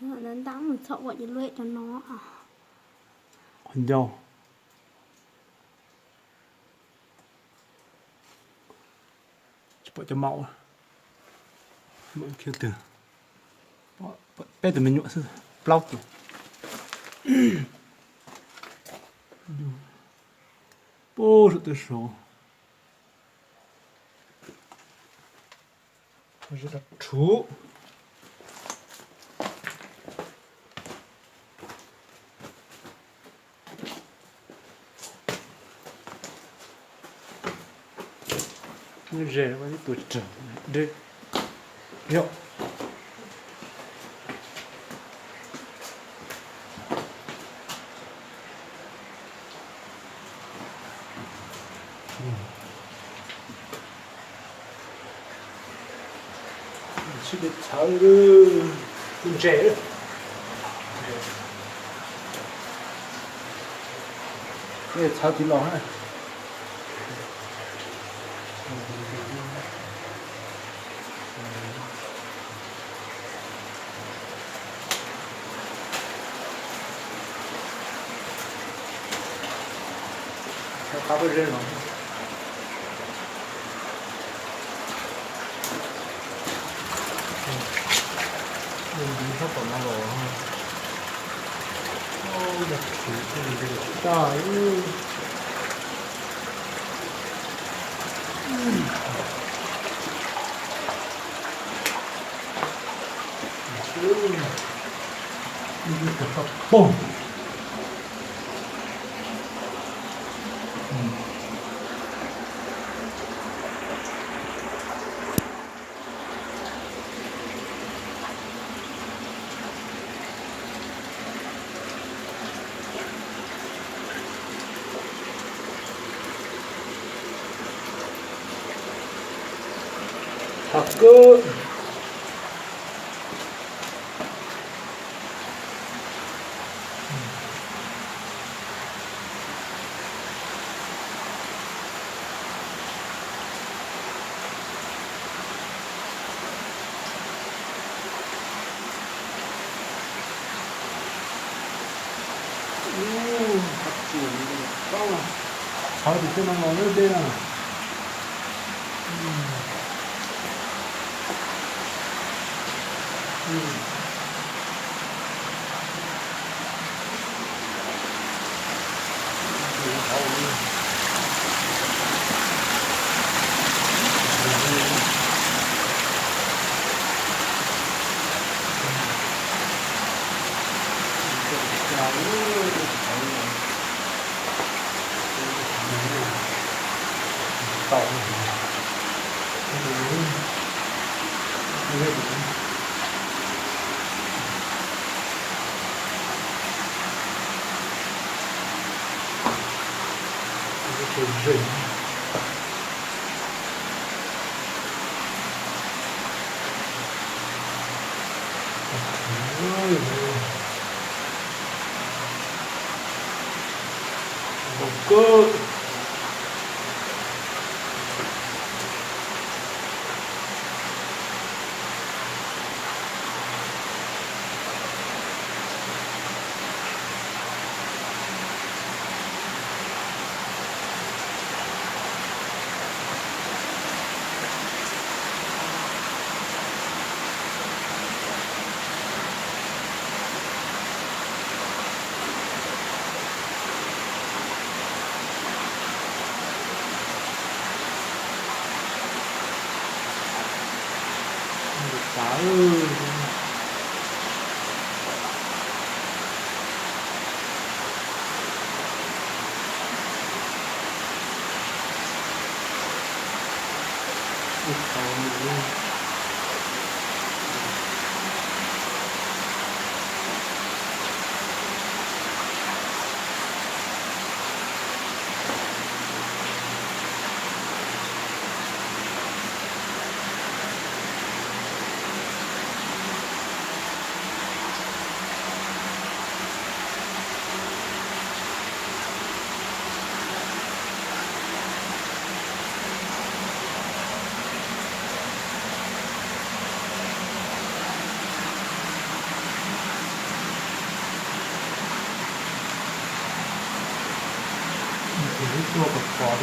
Ntau mus txhob ua ib lub cov no. Qhov ncauj. Tsis pom cov maum. Maum kiag twg? Peb tus me nyuam xwb, plaub tus. Pub saum twb saud. Rhuv. Ze ua ib tug tsawg deb. Yog. Sib de txhawv, kuj ntse. Txhawv tiv los na. Qab pob zeb no. Sab tom no los, daj. Pog. Thov kub. Thov tim tej no los lawm tej no. Ib tuaj pos pos thiab.